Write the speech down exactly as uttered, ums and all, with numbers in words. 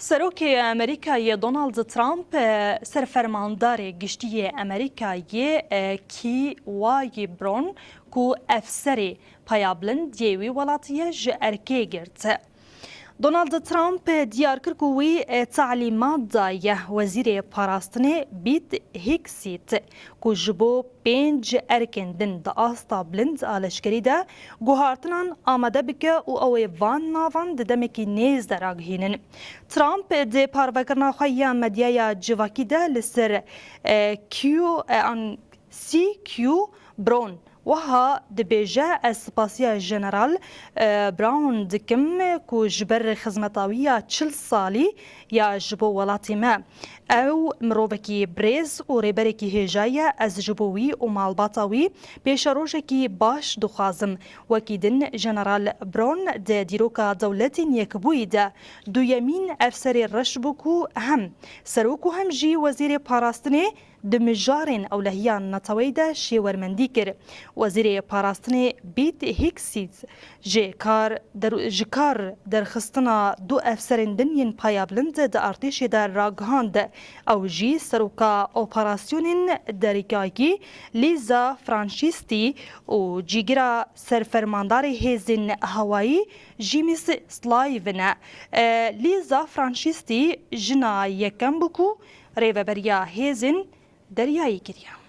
Serokê Amerîkayê Donald Trump, e, serfermandarê giştî yê Amerîkayê, e, Kî Wayî Bron, ku efserê paya bilind yê wî welatî ye, ji erkê girt. Donald Trump diyar kir ku wî, e, talîmat daye Wezîrê Parastinê Pete Hegseth, ku ji bo pênc erkên din di asta bilind a leşkerî de guhartinan amade bike û ew ê van navan di demekî nêz de ragihînin. Trump di parvekirina xwe ya medyaya civakî de li ser, e, Q, e, an C Q Brown wiha dibêje, Ez spasiya General, e, Brown dikim ku ji ber xizmeta wî ya çil salî ya ji bo welatê me. Ew mirovekî birêz û rêberekî hêja ye. Ez ji bo wî û malbata wî pêşerojekî baş dixwazim. Wekî din, General Brown di dîroka Dewletên Yekbûyî de duyemîn efserê reş bû ku hem serok û hem jî wezîrê parastinê di mijarên ewlehiya neteweyî de şêwermendî kir. Wezîrê parastinê Pete Hegseth ji kar der-, ji kar derxistina du efserên din yên paya bilind di artêşê de ragihand. Ew jî seroka operasyonên derîkayî Lisa Franchisti û cîgira serfermandarê hêzên hewayî Jimmy Slavin e. E, Lisa Franchisti jina yekem bû ku rêveberiya hêzên deryayî kiriye.